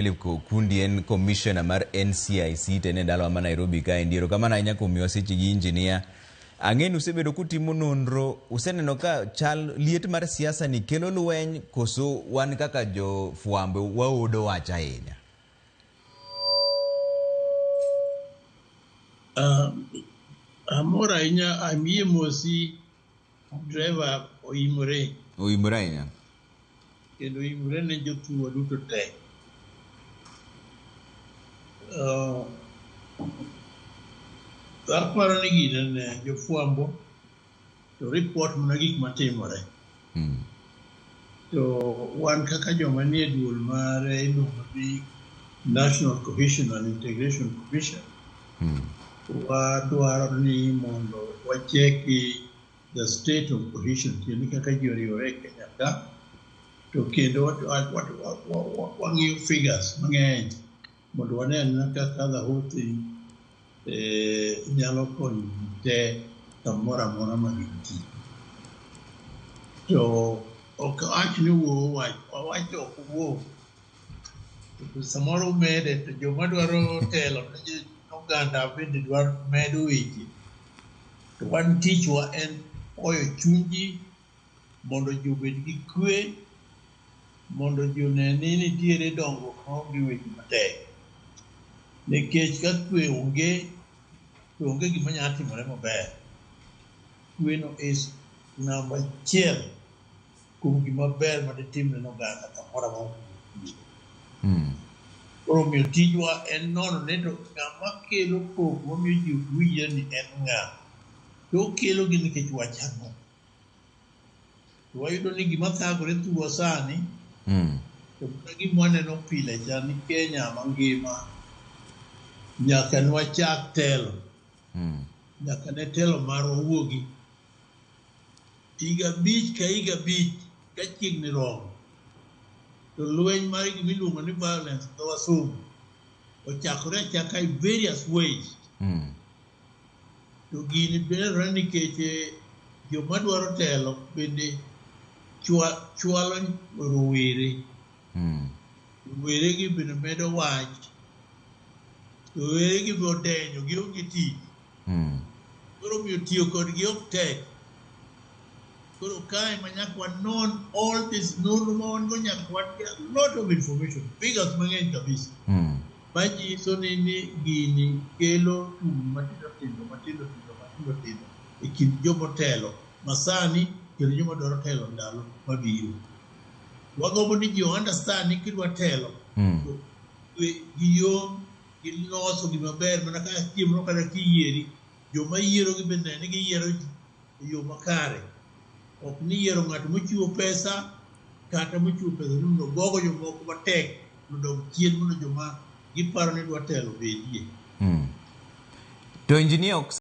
Philip Okundi en commissioner mar NCIC to en e dalawa ma Nairobi kaendi. Erokamano ahinya kuom miyowa seche gi engineer. Ang'e ni usebedo kutimo nonro, useneno ka chal liet mar siasa ni kelo lweny koso wan kaka jofwambo waodo wach ahinya? Amor ahinya amie mosi driver oimore. Oimore ahinya. Kendo oimore ne jothurwa duto te. Aparo ni gine ne jofwambo to report mana gik matimore. To wan kaka joma nie duol mar iluongo ni National Cohesion and Integration Commission, wadwaro ni mondo wacheki the state of cohesion, tiende kaka ji oriwore e Kenya ka, to kendo wang'iyo figures mang'eny mondo wane kaka the whole thing nyalo konyo ji te kamoro amora ma gintie. To ok awach ni wuo wach, wawach ok wuo. To samoro umede to joma dwaro telo ne oganda bende dwaro medo weche. To wan tichwa en hoyo chuny ji mondo ji obed gi kwe, mondo ji one ni nitiere dongruok maonge weche matek. Nikech ka kwe onge, to onge gima nyalo timore maber. Kwe no is namba achiel kuom gima ber maditimre ne oganda kamoro amora. Koro omiyo tijwa en nono ni to ng'ama kelo koko mamiyo ji ok winjre ni en ng'a. To okelo gi nikech wach ang'o. To wayudo ni gima thagore thurwa sani, to mana gima waneno pile cha ni Kenya mangima nyaka ne wachak telo. Nyaka ne telo marwa wuogi. Higa 5 ka higa 5 ka chiegni romo, to lweny mar gima iluongo ni violence dho wasungu ochakore achaka in various ways. To gini nenore nikech joma dwaro telo bende chwalo rowere. Rowere gi bende medo wach. Rowere gi be odenyo, gionge tich. Koro omiyo tiyo kodgi ok tek. Koro kae ma nyaka wanon all this nonro ma wan go nyaka wan gi a lot of information, figures mang'eny kabisa. Manyiso ni gini kelo tungni matindo tindo matindo tindo matindo tindo e kind jomotelo masani kendo joma dwaro telo ndalo mabiro. Wagombo ni ji understand ni kidwa telo to gi yom gi loso gima ber mana kaka chieng' moro kata kiyieri joma yiero gi bende ni giyiero ji e yo makare. Ok ni yiero ng'at mochiwo pesa kata mochiwo pesa ni mondo ogogo jomoko matek mondo odog chien mondo joma giparo ni dwa telo obedie. To engineer ok